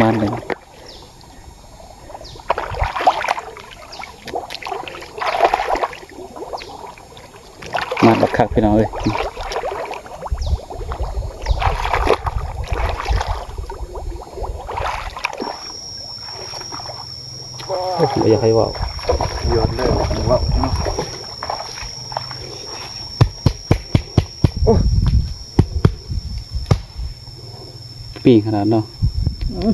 ມານເລີຍ ມານບັກຄັກພີ່ນ້ອງເອີຍ. ໂອ້ຍ ບໍ່ຢາກໃຫ້ເວົ້າ ຍ້ອນເລີຍເວົ້າເນາະ. ໂອ້ ປີ້ງຂະໜາດເນາະ. ອື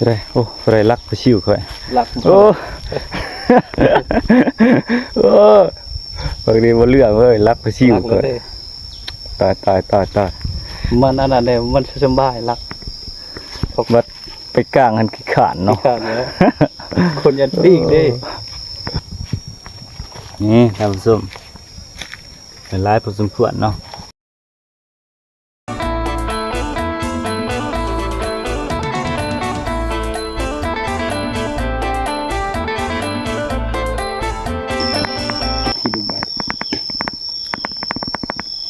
ໄດ້ ໂອ້ ໄດ້ລັກປາຊິວຂ້ອຍ ລັກ ໂອ້ ໂອ້ ບັກນີ້ບໍ່ເລື່ອງເວີຍ ລັກປາຊິວຂ້ອຍ ຕາຍ ຕາຍ ຕາຍ ຕາຍ. ມັນອັນນັ້ນເດ້ ມັນສະບາຍລັກ ບັດໄປກາງຫັ້ນຂີ້ຄ້ານເນາະ ຂີ້ຄ້ານເນາະ ຄົນຢ້ານປີ້ງເດ້. ນີ້ທ່ານຜູ້ຊົມ ຫຼາຍພໍສົມຄວນເນາະ.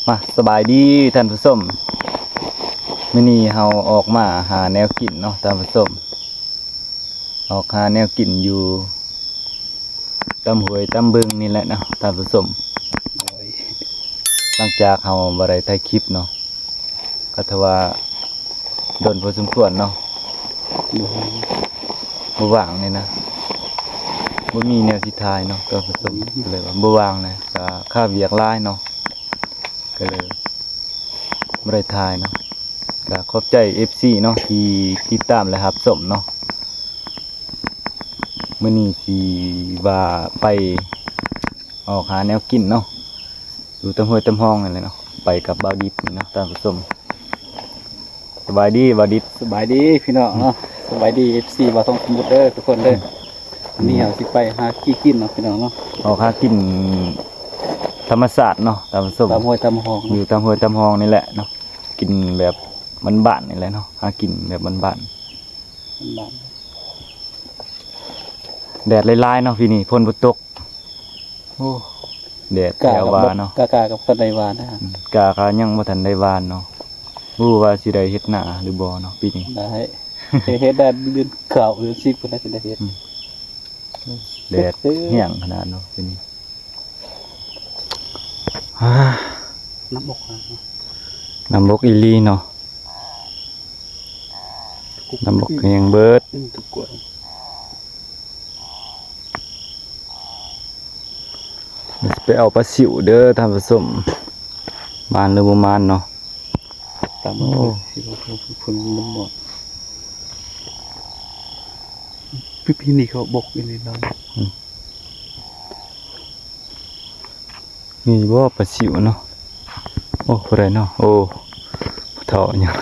ມາ ສະບາຍດີທ່ານຜູ້ຊົມ ມື້ນີ້ເຮົາອອກມາຫາແນວກິນເນາະທ່ານຜູ້ຊົມ. ອອກຫາແນວກິນຢູ່ຕາມຫ້ວຍຕາມບຶງນີ້ແຫຼະເນາະທ່ານຜູ້ຊົມ. ໂດຍ ຫຼັງຈາກເຮົາບໍ່ໄດ້ຖ່າຍຄລິບເນາະ ກໍຖືວ່າດົນພໍສົມຄວນເນາະ. ໂດຍ ບໍ່ວ່າງນີ້ນະ ບໍ່ມີແນວຊິຖ່າຍເນາະທ່ານຜູ້ຊົມ ອືມ ກໍເລີຍວ່າບໍ່ວ່າງນະ ກໍຄາວຽກຫຼາຍເນາະ ກໍເລີຍ ບໍ່ໄດ້ຖ່າຍເນາະ. ກໍຂອບໃຈເອັຟຊີເນາະ ທີ່ຕິດຕາມ ແລະ ຮັບຊົມເນາະ. ມື້ນີ້ຊິວ່າໄປອອກຫາແນວກິນເນາະ ຢູ່ຕາມຫ້ວຍຕາມຮ່ອງນັ້ນແຫຼະເນາະ ໄປກັບບ່າວດິດນີ້ເນາະທ່ານຜູ້ຊົມ. ສະບາຍດີບ່າວດິດ. ສະບາຍດີພີ່ນ້ອງເນາະ ອືມ ສະບາຍດີເອັຟຊີບ່າວທອງສະໝຸດເດີທຸກຄົນເດີ. ອືມ ມື້ນີ້ເຮົາຊິໄປຫາກິນເນາະພີ່ນ້ອງເນາະ ອອກຫາກິນທຳມະຊາດເນາະທ່ານຜູ້ຊົມ ຕາມຫ້ວຍຕາມຮ່ອງເນາະ ຢູ່ຕາມຫ້ວຍຕາມຮ່ອງນີ້ແຫຼະເນາະ ກິນແບບບ້ານໆນີ້ແຫຼະເນາະ ຫາກິນແບບບ້ານໆ ບ້ານໆ. ແດດຫຼາຍໆເນາະ ປີນີ້ຝົນບໍ່ຕົກ. ໂອ້ ແດດແທ້ວ່າເນາະ ກ້າກໍບໍ່ທັນໄດ້ຫວ່ານນະ ອືມ ກ້າກໍຍັງບໍ່ທັນໄດ້ຫວ່ານເນາະ. ບໍ່ຮູ້ວ່າຊິໄດ້ເຮັດນາຫຼືບໍ່ເນາະປີນີ້ ໄດ້ ເຮັດໄດ້ເດືອນເກົ້າເດືອນສິບພຸ້ນແຫຼະຊິໄດ້ເຮັດ. ອືມ ແດດແຮງຂະໜາດເນາະປີນີ້. ນ້ຳບົກ ນ້ຳບົກອີ່ຫຼີເນາະ ນ້ຳບົກແຮງເບີດ. ອືມ ຊິໄປເອົາປາຊິວເດີທ່ານຜູ້ຊົມ ມານຫຼືບໍ່ມານເນາະ. ຕາມ ໂອ້ ເພິ່ນບໍ່ໝົດ ປີນີ້ເຂົາບົກອີ່ຫຼີເນາະ. ອືມ ມີບໍ່ປາຊິວເນາະ? ໂອ້ ຜູ້ໃດເນາະ? ໂອ້ ຜູ້ເຖົ້າຫຍັງ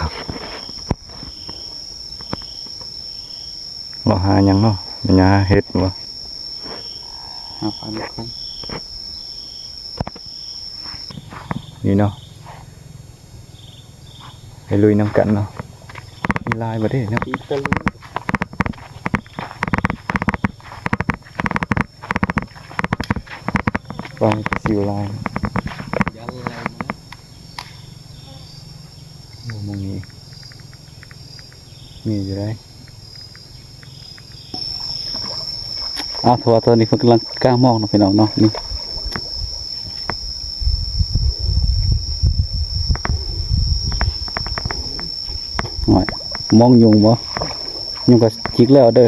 ເລາະຫາຫຍັງເນາະ? ແມ່ນຫາເຫັດບໍ່? ຫາປານກອງ ນີ້ເນາະ ໄປລຸຍນຳກັນເນາະ. ມີຫຼາຍບໍ່ເດ້ເນາະ? ປາຊິວຫຼາຍ. ໂອ້ ໝ່ອງນີ້ມີຢູ່ໃດ. ເອົາ ເພາະວ່າຕອນນີ້ເພິ່ນກຳລັງກາງມອງເນາະ ພີ່ນ້ອງເນາະ. ນີ້ ໂອ້ຍ ມອງຍຸງບໍ່? ຍຸງກໍຈິກແລ້ວເດີ.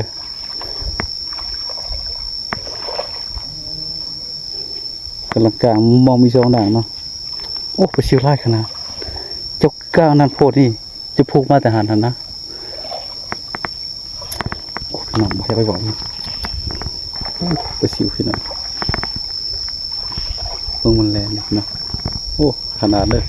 ກຳລັງກາງມອງມີສອງດ້ານເນາະ. ໂອ້ ປາຊິວຫຼາຍຂະໜາດ ເຈົ້າກາງນັ້ນໂພດນີ້ ຈະພຸກມາແຕ່ຫັ້ນຫັ້ນນະ. ໂອ້ ພີ່ນ້ອງ ບໍ່ຢາກໄປເວົ້ານະ. ໂອ້ ປາຊິວພີ່ນ້ອງ ເບິ່ງມັນແລ່ນນີ້ເນາະ. ໂອ້ ຂະໜາດເລີຍ.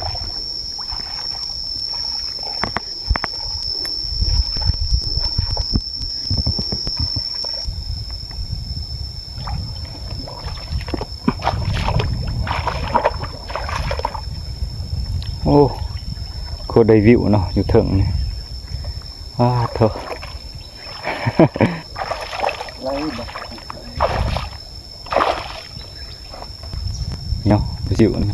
ໂອ້ ໂຄດໄດ້ວິວເນາະ ຢູ່ເທິງນີ້. ອ້າໂທ້ ເນາະ ຊິວນີ້.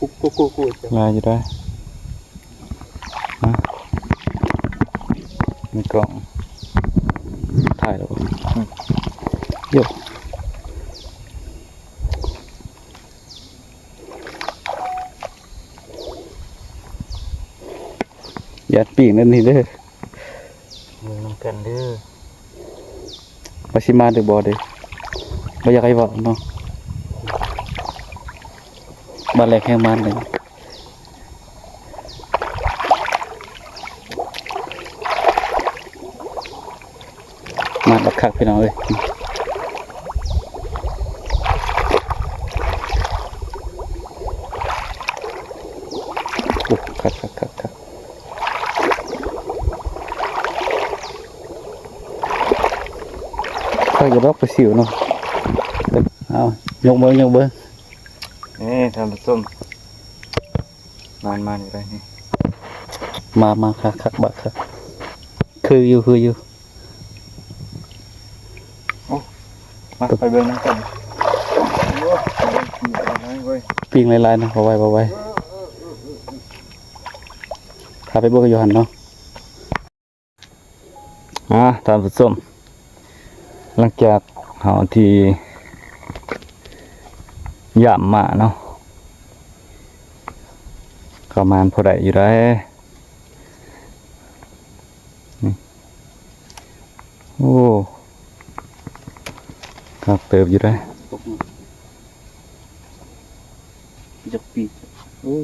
ກູກູກູກູ ຫຼາຍຢູ່ໄດ໋. ຮະ ມີກ້ອງ ຖ່າຍແລ້ວບໍ່? ອືມ ໂຢ ຢ້ານປີ້ງນັ້ນນີ້ເດີ ເບິ່ງນຳກັນເດີ ວ່າຊິມາຫຼືບໍ່ເດ້ ບໍ່ຢາກໃຫ້ເວົ້າເນາະ ບາດແລກແຮງມານເດ້. ມາບັກຄັກພີ່ນ້ອງເອີຍ ໂອ້ ຄັກໆໆໆ ຄັກຢູ່ດອກປາຊິວເນາະ. ເອົາ ຍົກເບິ່ງ ຍົກເບິ່ງ ນີ້ທ່ານຜູ້ຊົມ. ມານໆ ຢູ່ໄດ້ນີ້ ມາໆ ຄັກໆ ບັກຄັກ ຄືຢູ່ ຄືຢູ່. ໂອ້ ມາ ໄປເບິ່ງນຳກັນ ໂອ້ ປີ້ງຫຼາຍໆ ເນາະ ບໍ່ໄຫວ ບໍ່ໄຫວ ພາໄປເບິ່ງຢູ່ຫັ້ນເນາະ. ອ່າ ທ່ານຜູ້ຊົມ ຫຼັງຈາກເຮົາທີ່ຢາມມາເນາະ ກໍມານພໍໄດ້ຢູ່ໄດ໋ ນີ້ ໂອ້ ຄັກເຕີບຢູ່ໄດ໋ ຈັກປີ ໂອ້.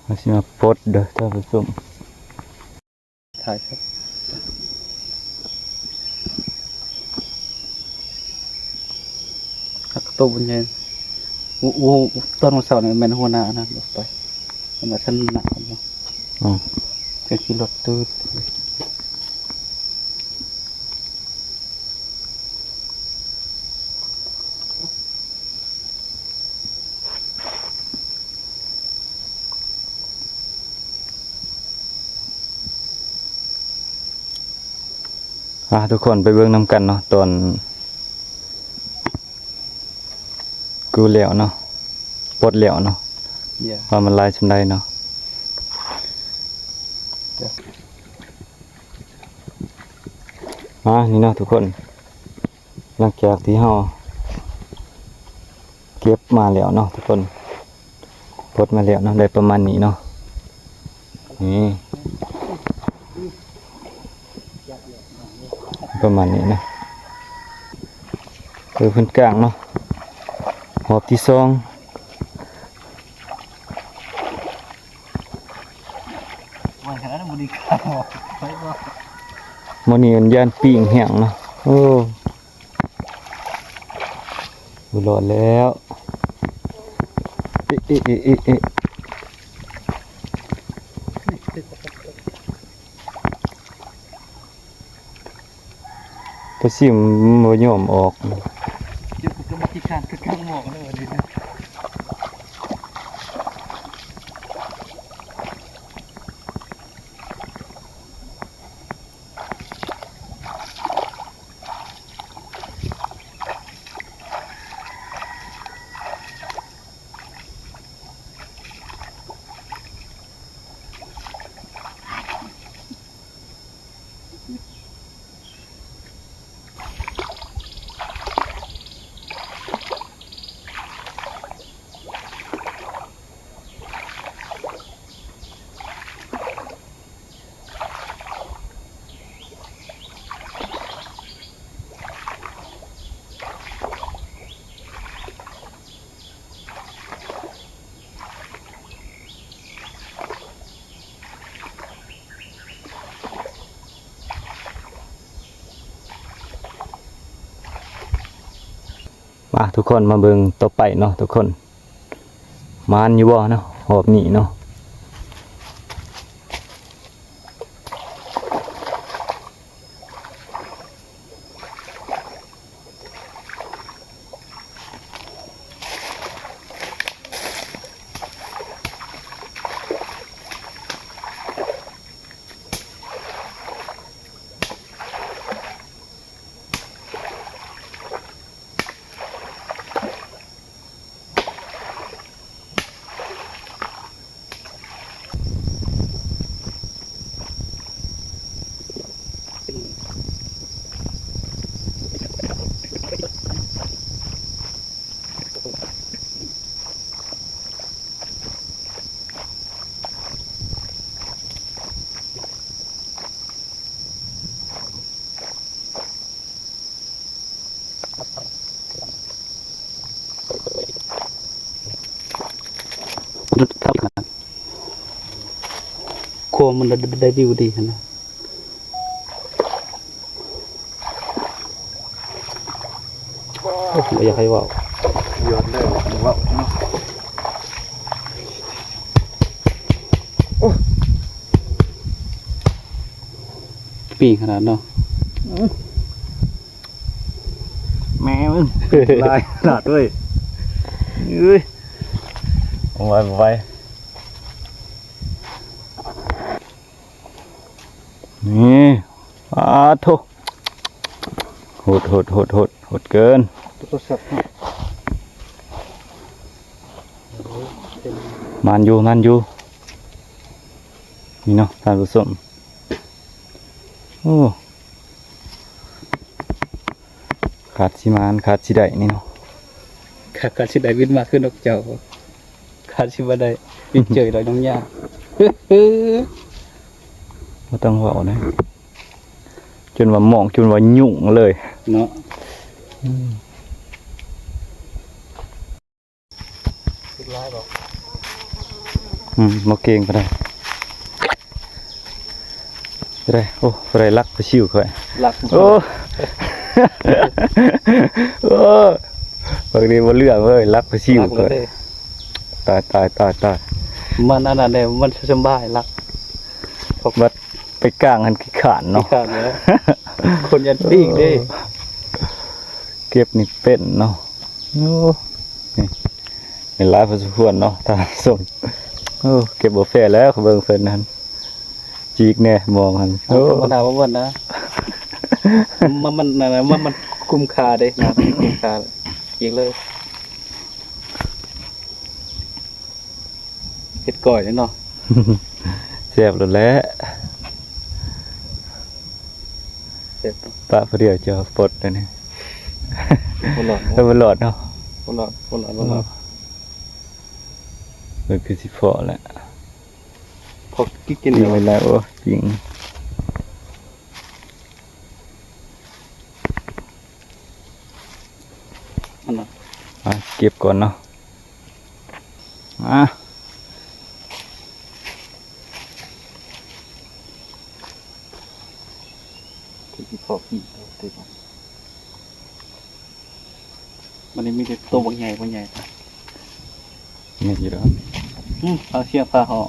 ເຮົາຊິມາປົດເດີທ່ານຜູ້ຊົມ ຖ່າຍ ຄັກໂຕບັນໃຫຍ່ ໂອ້ ໂອ້ ຕອນມື້ເຊົ້ານີ້ແມ່ນຫົວໜ້ານັ້ນອອກໄປ ມັນວ່າຊັ້ນໜ້າ ອໍ ເປັນຂີ່ລົດຕື່ນ. ອ່າ ທຸກຄົນໄປເບິ່ງນຳກັນເນາະ ຕອນກູ້ແລ້ວເນາະ ປົດແລ້ວເນາະ ວ່າມັນຫຼາຍສ່ຳໃດເນາະ. ອ່າ ນີ້ເນາະທຸກຄົນ ຫຼັງຈາກທີ່ເຮົາເກັບມາແລ້ວເນາະທຸກຄົນ ປົດມາແລ້ວເນາະ ໄດ້ປະມານນີ້ເນາະ ນີ້ ປະມານນີ້ເນາະ ເອີ ເພິ່ນກ້າງເນາະ ຮອບທີສອງ. ມື້ນີ້ມັນຢ້ານປີ້ງແຮງເນາະ ໂອ້ ບໍ່ລອດແລ້ວ ເອະ ເອະ ເອະ ເອະ ເອະ. ປາຊິວມັນບໍ່ຍອມອອກ ຢູ່ກັບບັກຂີ້ຄ້ານຄືກັນໝອກເລີຍ. ມາທຸກຄົນ ມາເບິ່ງຕໍ່ໄປເນາະທຸກຄົນ ໝານຢູ່ບໍ່ເນາະ ຮອບນີ້ເນາະ. ຄັກຂະໜາດ ຄວາມມັນໄດ້ ໄດ້ວິວດີຫັ້ນນະ. ໂອ້ ບໍ່ຢາກໃຫ້ເວົ້າ ຍອດແລ້ວເວົ້າເນາະ. ໂອ້ ປີ້ງຂະໜາດເນາະ. ແມ່ມຶງ ຫຼາຍຂະໜາດເວີຍ. ເອີຍ ບໍ່ໄຫວ ບໍ່ໄຫວ. ນີ້ ປາໂທ້ ໂຫດ ໂຫດ ໂຫດ ໂຫດ ໂຫດເກີນ. ໂທລະສັບເນາະ ມັນຢູ່ ມັນຢູ່ ນີ້ເນາະທ່ານຜູ້ຊົມ. ໂອ້ ຂາດຊິມານ ຂາດຊິໄດ້ນີ້ເນາະ. ຂາດ ຂາດຊິໄດ້ບິນມາຄືນົກເຈົ້າ ຂາດຊິບໍ່ໄດ້ບິນເຈີດອກນ້ອງຍາ. ບໍ່ຕ້ອງເວົ້ານະ ຈົນວ່າໝອງ ຈົນວ່າຫຍຸ້ງເລີຍເນາະ. ອືມ ຫຼາຍບໍ່? ອືມ ບໍ່ເກັ່ງປານໃດ. ໄດ້ ໂອ້ ໄດ້ລັກປາຊິວຂ້ອຍ ລັກ ໂອ້ ໂອ້ ບັກນີ້ບໍ່ເຫຼືອເວີຍ ລັກປາຊິວຂ້ອຍ. ຕາຍ ຕາຍ ຕາຍ ຕາຍ. ມັນອັນນັ້ນເດ້ ມັນສະບາຍລັກ ບັດໄປກາງຫັ້ນຂີ້ຄ້ານເນາະ ຂີ້ຄ້ານແລ້ວ ຄົນຢ້ານປີກເດ້. ເກັບນີ້ເປັນເນາະ. ໂອ້ ນີ້ ນີ້ຫຼາຍພໍສົມຄວນເນາະທ່ານຜູ້ຊົມ. ໂອ້ ເກັບບໍ່ແຟແລ້ວ ເບິ່ງເພິ່ນຫັ້ນ ຈີກແດ່ ມອງຫັ້ນ. ໂອ້ ທຳມະດາບໍ່ເບິ່ງນະ ມັນ ມັນ ມັນ ມັນ ມັນຄຸ້ມຄ່າເດ້ນະ ຄຸ້ມຄ່າ ຈີກເລີຍ. ເຮັດກ້ອຍເນາະ ແຊບໂລດແຫຼະ. ແຊບ ປະຜູ້ດຽວຈະປົດອັນນີ້ ບໍ່ລອດ ເອີ ບໍ່ລອດເນາະ ບໍ່ລອດ ບໍ່ລອດ ບໍ່ລອດ. ເອີ ມັນຄືຊິພໍ້ແຫຼະ ພໍກິນ ກິນແລ້ວ ໂອ້ ປິງ ອັນນັ້ນ ມາເກັບກ່ອນເນາະ. ອ່າ ທີ່ພໍກິນເອົາຕິ ມັນນີ້ມີແຕ່ໂຕບັກໃຫຍ່ ບັກໃຫຍ່ ນີ້ຢູ່ດອກ. ອືມ ເອົາເຊືອກຜ້າຫ້ອງ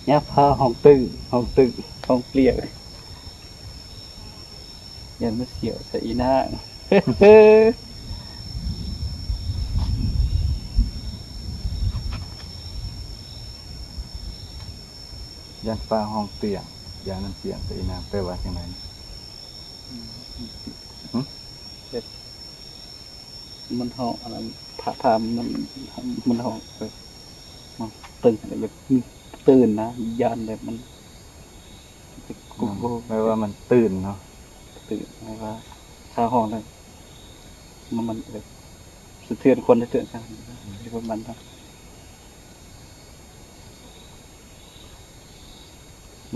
ຫຍ້າຜ້າຫ້ອງຕຶ້ງ ຫ້ອງຕຶ້ງ ຫ້ອງປຽກ. ຢ້ານມັນສ່ຽວໃສ່ອີນາງ ຢ້ານຟ້າຮ້ອງຕຽງ ຢ້ານມັນສ່ຽວໃສ່ອີນາງ ແປວ່າຈັ່ງໃດ? ຫຶ? ເຮັດ ມັນຮ້ອງອັນນັ້ນ ພະພາມ ມັນ ມັນຮ້ອງ ມັນຕື່ນ ມັນຕື່ນນະ ຢ້ານແບບມັນ ແປວ່າມັນຕື່ນເນາະ ຕື່ນ ແປວ່າຖ້າຮ້ອງແລ້ວ ມັນ ມັນແບບສະເທືອນຄົນ ສະເທືອນສັງຄົມ ປະມານນັ້ນ.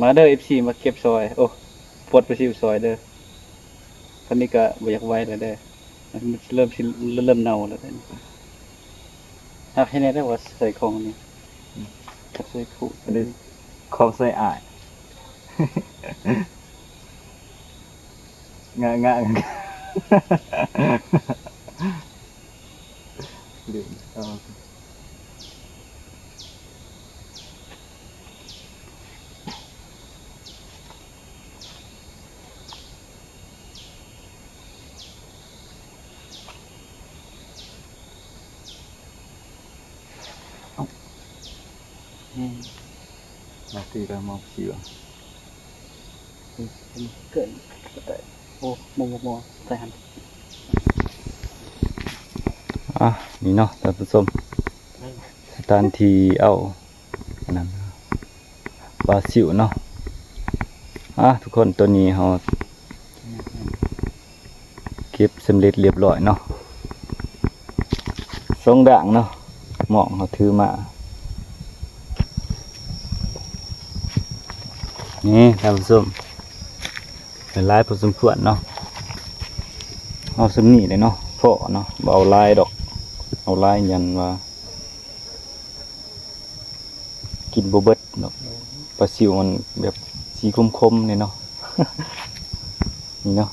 ມາເດີ ເອັຟຊີ ມາເກັບຊອຍ ໂອ້ ປົດປາຊິວຊອຍເດີ. ຕອນນີ້ກະບໍ່ຢາກໄຫວແລ້ວເດີ ມັນເລີ່ມຊິ ເລີ່ມເນົ່າແລ້ວເດີ. ຮັກໃຫ້ແນ່ເດີວ່າໃສ່ຂອງອັນນີ້ ອືມ ຈັກໃສ່ຄູ່ ອັນນີ້ຂອງໃສ່ອ້າຍ ງະ ງະ ງະ ເອີ. ເອົ້າ ອືມ ມາຕີກັນມອງຊິວະ ເກີນ ໂອ້ ບໍ່ ບໍ່ ບໍ່ ໃສ່ຫັ້ນ. ອ່າ ນີ້ເນາະທ່ານຜູ້ຊົມ ສະຖານທີ່ເອົາ ອັນນັ້ນ ປາຊິວເນາະ. ອ່າ ທຸກຄົນ ຕອນນີ້ເຮົາເກັບສຳເລັດລຽບລ້ອຍເນາະ ສອງດ້າງເນາະ ໝອງເຮົາຖືມາ ນີ້ທ່ານຜູ້ຊົມ ຫຼາຍພໍສົມຄວນເນາະ. ເອົາສ່ຳນີ້ແຫຼະເນາະ ພໍເນາະ ບໍ່ເອົາຫຼາຍດອກ ເອົາຫຼາຍຢ້ານວ່າ ກິນບໍ່ເບິດເນາະ. ປາຊິວມັນແບບສີຂົມໆນີ້ເນາະ ນີ້ເນາະ.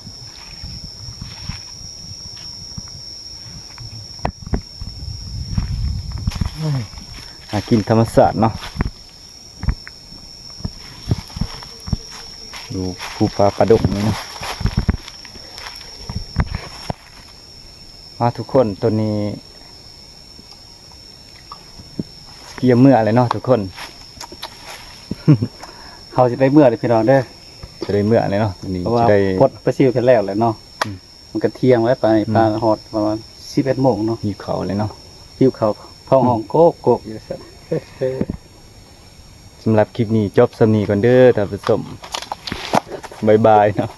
ຫາກິນທຳມະຊາດເນາະ ຢູ່ພູຜາປ່າດົງນີ້ເນາະ. ມາທຸກຄົນ ຕອນນີ້ກຽມເມືອແລ້ວເນາະທຸກຄົນ. ເຮົາຊິໄດ້ເມືອເດີ້ພີ່ນ້ອງເດີ້ ຊິໄດ້ເມືອແລ້ວເນາະ ຕອນນີ້ ເພາະວ່າ ຊິໄດ້ ປົດປາຊິວເພິ່ນແລ້ວແຫຼະເນາະ. ອືມ ມັນກະທ່ຽງແລ້ວ ໄປ ອືມ ປານຮອດປະມານສິບເອັດໂມງເນາະ. ຫິວເຂົ້າແລ້ວເນາະ ຫິວເຂົ້າ ທ້ອງຮ້ອງໂກກໆຢູ່ຊັ້ນ. ສຳລັບຄລິບນີ້ຈົບສ່ຳນີ້ກ່ອນເດີ້ທ່ານຜູ້ຊົມ ບາຍບາຍເນາະ.